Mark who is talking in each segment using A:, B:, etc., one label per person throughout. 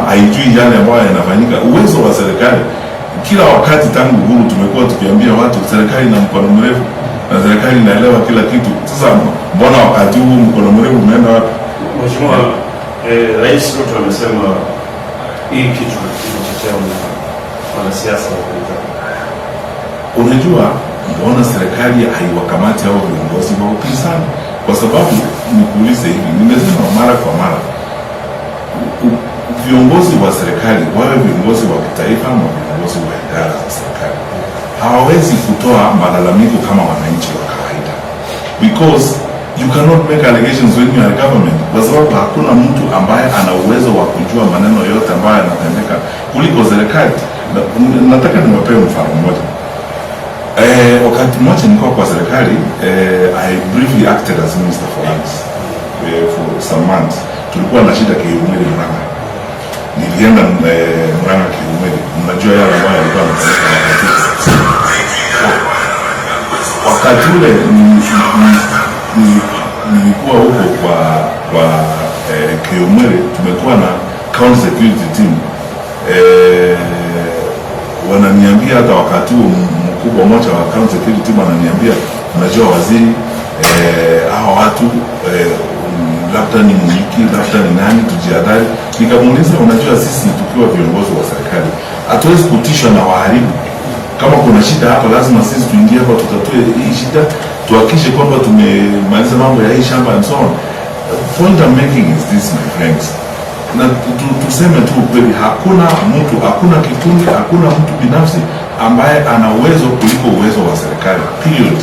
A: haijui yale ambayo yanafanyika. Uwezo wa serikali kila wakati tangu uhuru tumekuwa tukiambia watu serikali ina mkono mrefu na serikali inaelewa kila kitu. Sasa mbona wakati huu mkono mrefu umeenda wapi?
B: Mheshimiwa Rais Ruto amesema hii kitu inachochewa na wanasiasa wa upinzani.
A: Unajua, mbona serikali haiwakamati hao viongozi wa upinzani? Kwa sababu nikuulize hivi, nimesema mara kwa mara, viongozi wa serikali, wawe viongozi wa kitaifa ama viongozi wa idara za serikali, hawawezi kutoa malalamiko kama wananchi wa kawaida, because you cannot make allegations when you are government, kwa sababu hakuna mtu ambaye ana uwezo wa kujua maneno yote ambayo yanatendeka kuliko serikali. Nataka niwapee mfano mmoja. Wakati mmoja nilikuwa kwa serikali, I briefly acted as minister for lands for some months. Tulikuwa na shida Kihumweri, Murang'a. Nilienda Murang'a Kihumweri, mnajua yale ambayo yalikuwa yanafanyika wakati wakati ule nilikuwa huko kwa Kihumweri, tumekuwa na county security team, wananiambia hata wakati huo mkubwa mmoja wa county security team ananiambia, "Unajua waziri, hawa watu labda ni Mwiki, labda ni nani, tujihadhari." Nikamuuliza, "Unajua sisi tukiwa viongozi wa serikali hatuwezi kutishwa na waharibu. Kama kuna shida hapa, lazima sisi tuingie hapa, tutatue hii shida, tuhakikishe kwamba tumemaliza mambo ya hii shamba," and so on. Point I'm making is this, my friends, na tuseme tu ukweli, hakuna mtu, hakuna kikundi, hakuna mtu binafsi ambaye ana uwezo kuliko uwezo wa serikali. Period.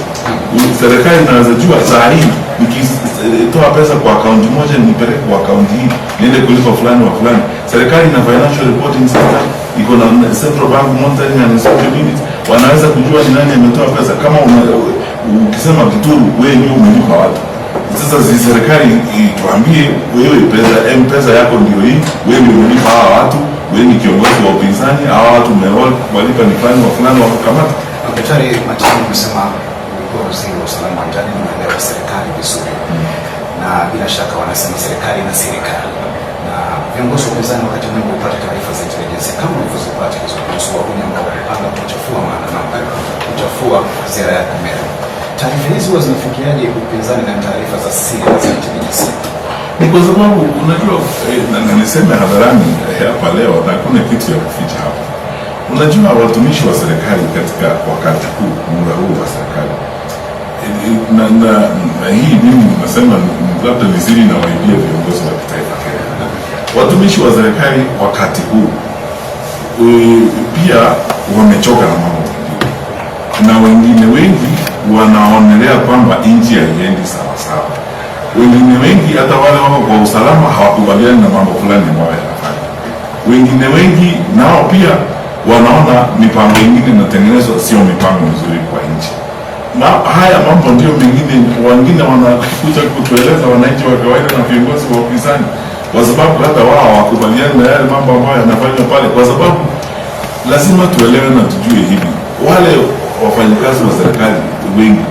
A: Serikali inaweza jua saa hii nikitoa pesa kwa akaunti moja nipeleke kwa akaunti hii, niende kulipa fulani wa fulani. Serikali ina financial reporting center, iko na Central Bank Monitoring and Inspection Unit, wanaweza kujua ni nani ametoa pesa. Kama ukisema Kituru, wewe ndio umelipa watu. Sasa si serikali ituambie, wewe pesa M-Pesa yako ndio hii, wewe ndio umelipa hawa watu, wewe ni kiongozi wa upinzani, hawa watu umewalipa ni fulani wa fulani, wakukamata.
C: Daktari Matiang'i, umesema ulikuwa waziri wa usalama wa ndani na unaelewa serikali vizuri, na bila shaka wanasema serikali na serikali, na viongozi wa upinzani wakati mwingi hupata taarifa za intelijensia kama ulivyozipata hizo kuhusu wahuni ambao walipanga kuchafua maandamano, kuchafua ziara yako Meru. Taarifa hizi huwa zinafikiaje upinzani na taarifa za siri za intelijensia?
A: Ni kwa sababu unajua, na niseme hadharani hapa leo na hakuna kitu ya kuficha hapa. Unajua watumishi wa serikali katika wakati huu, muda huu wa serikali, na hii mimi nasema labda ni siri na waibia viongozi wa kitaifa Kenya. Watumishi wa serikali wakati huu pia wamechoka na mambo mengine, na wengine wengi wanaonelea kwamba nchi haiendi sawa sawa. Wengine wengi hata wale wako kwa usalama hawakubaliani na mambo fulani ambayo yanafanya. Wengine wengi nao pia wanaona mipango ingine inatengenezwa sio mipango mizuri kwa nchi. Na haya mambo ndio mengine wengine wanakuja kutueleza wananchi wa kawaida na viongozi wa upinzani, kwa sababu hata wao hawakubaliani na yale mambo ambayo yanafanywa pale, kwa sababu lazima tuelewe na tujue hivi, wale wafanyikazi wa serikali wengi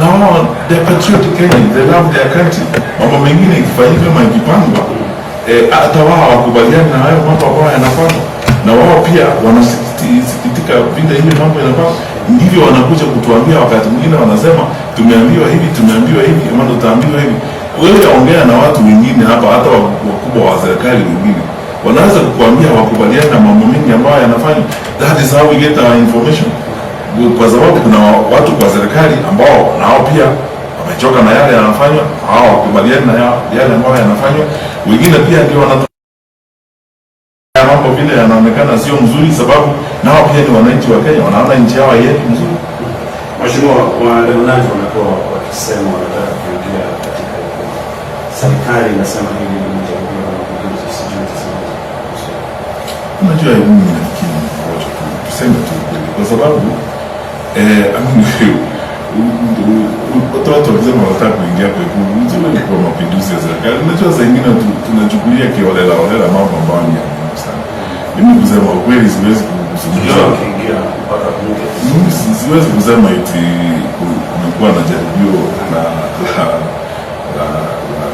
A: na wao, they are patriotic Kenyans, they love their country. Mambo mengine ikifanyika ama ikipangwa, hata wao hawakubaliani na hayo mambo ambayo yanapangwa, na wao pia wanasikitika vile hiyo mambo inapangwa. Ndivyo wanakuja kutuambia, wakati mwingine wanasema tumeambiwa hivi, tumeambiwa hivi, ama tutaambiwa hivi. Wewe ongea na watu wengine hapa, hata wakubwa wa serikali wengine wanaweza kukuambia hawakubaliani na mambo mengi ambayo yanafanywa. That is how we get our information, kwa sababu kuna watu kwa serikali ambao nao pia wamechoka na yale yanafanywa, hawakubaliani na yale ambayo yanafanywa. Wengine pia ndio wana mambo vile yanaonekana sio mzuri, sababu nao pia ni wananchi wa Kenya, wanaona nchi yao haiendi mzuri.
B: Mheshimiwa, waandamanaji wamekuwa wakisema wanataka kuingia katika Ikulu. Serikali inasema hili ni jaribio la mapinduzi, sijui utasemaje?
A: Unajua, mimi nafikiri ni porojo tu, tuseme tu ukweli, kwa sababu I mean, watu wakisema wanataka kuingia kwa Ikulu, ujue ni kwa mapinduzi ya serikali. Unajua saa ingine tunachukulia kiholela holela mambo ambayo ni ya muhimu sana. Mimi kusema ukweli siwezi kuzungumza
B: Sijui wakiingia mpaka bunge.
A: Mimi siwezi kusema eti kumekuwa na jaribio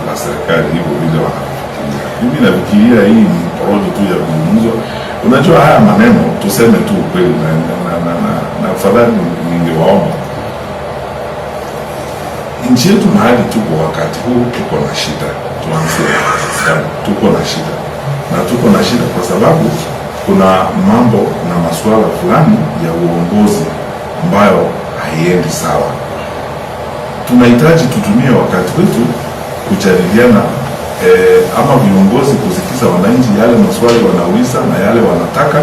A: la serikali hivyo vile wanafikiria. Mimi nafikiria hii ni porojo tu ya vijana. Unajua haya maneno, tuseme tu ukweli, na afadhali ningewaomba nchi yetu mahali tuko wakati huu, tuko na shida. Tuanzie hapo, tuko na shida na tuko na shida kwa sababu kuna mambo na masuala fulani ya uongozi ambayo haiendi sawa. Tunahitaji tutumie wakati wetu kujadiliana ama viongozi kusikiza wananchi yale maswali wanauliza na yale wanataka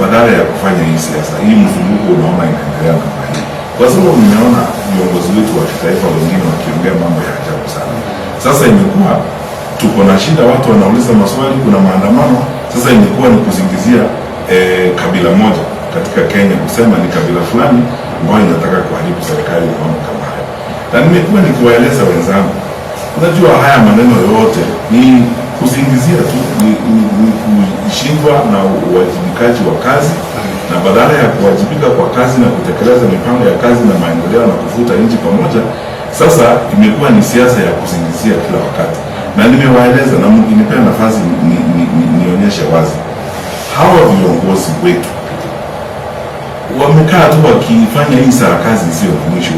A: badala ya kufanya hii siasa hii mzunguko unaona inaendelea namna hii, kwa sababu nimeona viongozi wetu wa kitaifa wengine wakiongea mambo ya ajabu sana. Sasa imekuwa tuko na shida, watu wanauliza maswali, kuna maandamano. Sasa imekuwa ni kusingizia kabila moja katika Kenya, kusema ni kabila fulani ambayo inataka kuharibu serikali na mambo kama hayo, na nimekuwa nikiwaeleza wenzangu, unajua haya maneno yote ni kusingizia tu, ni kushindwa na uwajibikaji wa kazi, na badala ya kuwajibika kwa kazi na kutekeleza mipango ya kazi na maendeleo na kuvuta nchi pamoja, sasa imekuwa ni siasa ya kusingizia kila wakati, na nimewaeleza na mkinipea nafasi nionyeshe wazi, hawa viongozi wetu wamekaa tu wakifanya hii sarakasi isiyo na mwisho,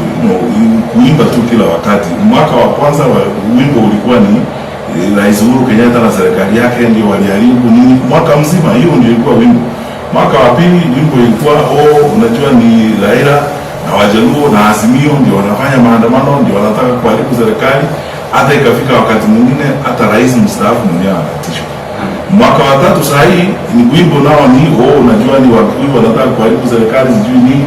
A: kuimba tu kila wakati. Mwaka wa kwanza wa wimbo ulikuwa ni Rais Uhuru Kenyatta na serikali yake ndio waliharibu nini, mwaka mzima hiyo ndio ilikuwa wimbo. Mwaka wa pili wimbo ilikuwa, oh, unajua ni Raila na Wajaluo na Azimio ndio wanafanya maandamano, ndio wanataka kuharibu serikali. Hata ikafika wakati mwingine hata rais mstaafu mwenyewe anatishwa. Mwaka wa tatu saa hii ni wimbo nao ni, oh, unajua ni Wakikuyu wanataka kuharibu serikali sijui nini.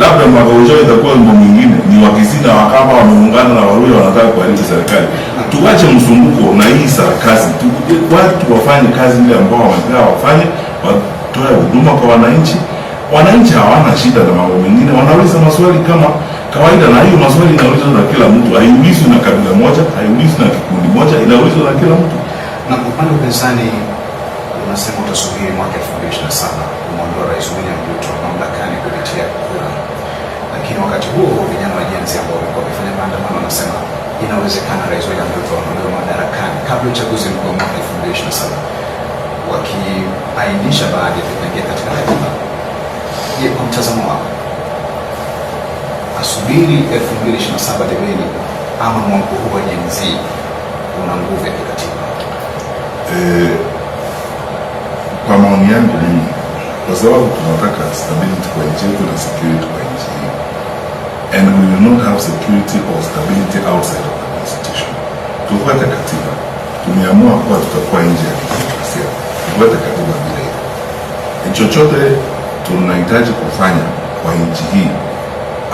A: Labda mwaka ujao itakuwa wimbo mwingine ni Wakisii na Wakamba wameungana na Waluhya wanataka kuharibu serikali. Tuache mzunguko na hii sarakasi, watu wafanye kazi ile ambao wamepewa wafanye, watoe huduma kwa wananchi. Wananchi hawana shida na mambo mengine, wanauliza maswali kama kawaida, na hiyo maswali inaulizwa na kila mtu, haiulizwi na kabila moja, haiulizwi na kikundi moja, inaulizwa na kila mtu.
C: Na upande wa upinzani unasema utasubiri mwaka 2027 kumwondoa Rais William Ruto mamlakani kupitia kura, lakini wakati huo huo vijana wa Gen Z ambao wamekuwa wakifanya maandamano wanasema inawezekana Rais William Ruto aondolewe madarakani kabla ya uchaguzi mkuu wa mwaka 2027, wakiainisha baadhi ya vipengee katika katiba. Je, kwa mtazamo wako asubiri 2027 debeni ama mwamko huu wa Gen Z una nguvu ya kikatiba?
A: Kwa maoni yangu mimi, kwa sababu tunataka stability kwa nchi yetu na security kwa nchi hii, and we will not have security or stability outside of the constitution. Tufuate katiba. Tumeamua kuwa tutakuwa nje ya kidemokrasia, tufuate katiba vile iko. Chochote tunahitaji kufanya kwa nchi hii,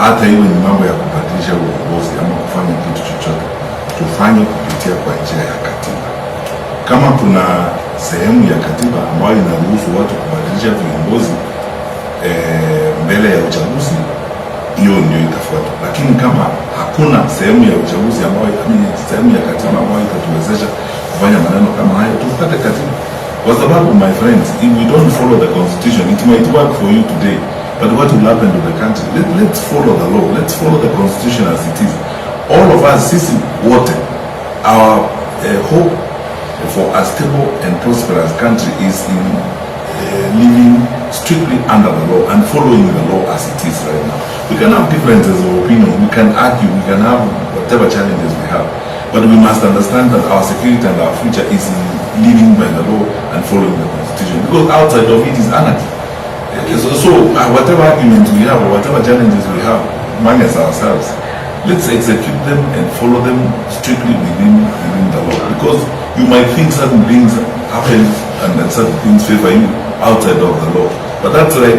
A: hata iwe ni mambo ya kubadilisha uongozi ama kufanya kitu chochote, tufanye kupitia kwa njia ya katiba. Kama kuna sehemu ya katiba ambayo inaruhusu watu kubadilisha viongozi mbele ya uchaguzi, hiyo ndio itafuatwa. Lakini kama hakuna sehemu ya uchaguzi ambayo, I mean, sehemu ya katiba ambayo itatuwezesha kufanya maneno kama hayo, tufuate katiba, kwa sababu, my friends, if we don't follow the constitution, it might work for you today, but what will happen to the country? Let's follow the law, let's follow the constitution as it is. All of us, sisi wote, our hope for a stable and prosperous country is in living strictly under the law and following the law as it is right now. We can have differences of opinion, we can argue, we can have whatever challenges we have, but we must understand that our security and our future is in living by the law and following the constitution, because outside of it is anarchy. So whatever arguments we have or whatever challenges we have amongst ourselves, let's execute them and follow them strictly within the law. Because you might think certain things happen and then certain things favor you outside of the law. But that's like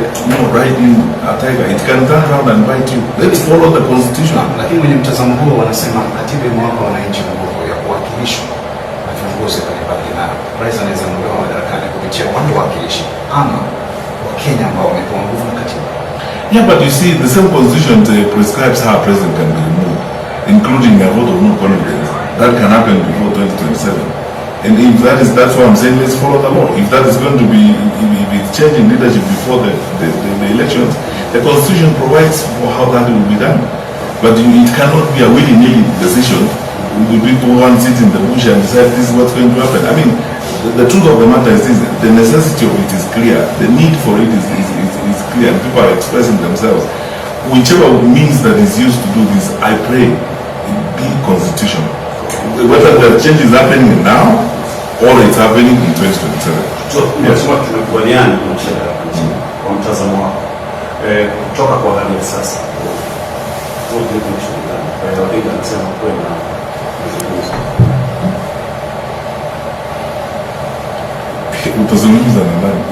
A: riding a tiger. It can turn around and bite you. Let's follow the constitution.
C: Lakini wenye mtazamo huo wanasema katiba imewapa wananchi nguvu ya kuwakilishwa na viongozi mbalimbali, na rais anaweza ondolewa madarakani kupitia wale wawakilishi ama Wakenya ambao wamepewa nguvu na katiba.
A: Yeah, but you see, the same constitution prescribes how a president can be removed, including a vote of no confidence. That can happen before 2027. And if that is, that's why I'm saying let's follow the law. If that is going to be, if it's changing leadership before the elections, the constitution provides for how that will be done. But it cannot be a willy-nilly decision. The people who want sit in the bush and decide this is what's going to happen. I mean, The truth of the matter is this, the necessity of it is clear, the need for it is clear, and people are expressing themselves. Whichever means that is used to do this, I pray it be constitutional. Whether the change is happening now or it's happening in 2027.
B: Mheshimiwa, tumekubaliana kuna shida hapa nchini. Kwa mtazamo wako, kutoka kwa hali ya sasa, what do you think should be done? Raila Odinga anasema kuwe na mazungumzo.
A: Utazungumza na nani?